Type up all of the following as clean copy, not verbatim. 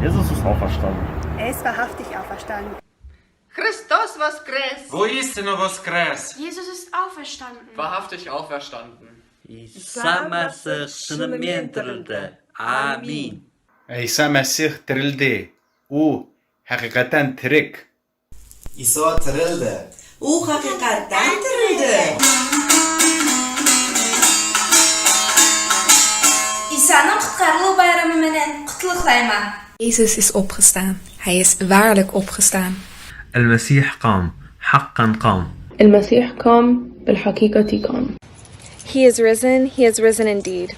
Jesus ist auferstanden. Er ist wahrhaftig auferstanden. Христос воскрес! Воістину воскрес! Jesus ist auferstanden. Wahrhaftig auferstanden. İsa Məsih şınымен tirildi. Amin. İsa Mesih tirildi. U haqiqatan tirik. İso tirildi. U haqiqatdan tirildi. İsa'nın Qutqarılıw bayramı menen qutlıqlayman. Jezus is opgestaan. Hij is waarlijk opgestaan. المسيح قام حقا قام. المسيح قام بالحقيقة قام. He is risen, he is risen indeed.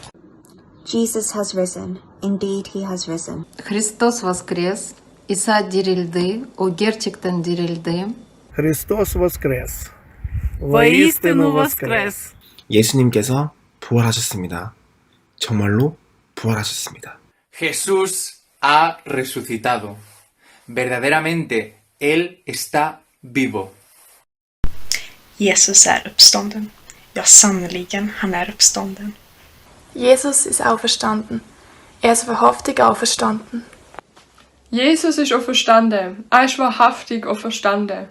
Jesus has risen. Indeed he has risen. Христос воскрес. İsa dirildi. O gerçekten dirildi. Христос воскрес. Воістину воскрес. 예수님께서 부활하셨습니다. 정말로 부활하셨습니다. Jesús ha resucitado. Verdaderamente, Él está vivo. Jesus är uppstånden. Ja, sannerligen, han är uppstånden. Jesus ist auferstanden. Er ist wahrhaftig auferstanden. Jesus ist auferstanden. Er ist wahrhaftig auferstanden.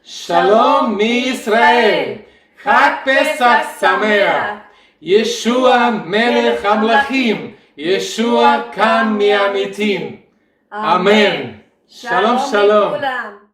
Shalom מישראל! חג פסח שמח! ישוע מלך המלכים, ישוע קם מהמתים. אמן. שלום שלום. לכולם.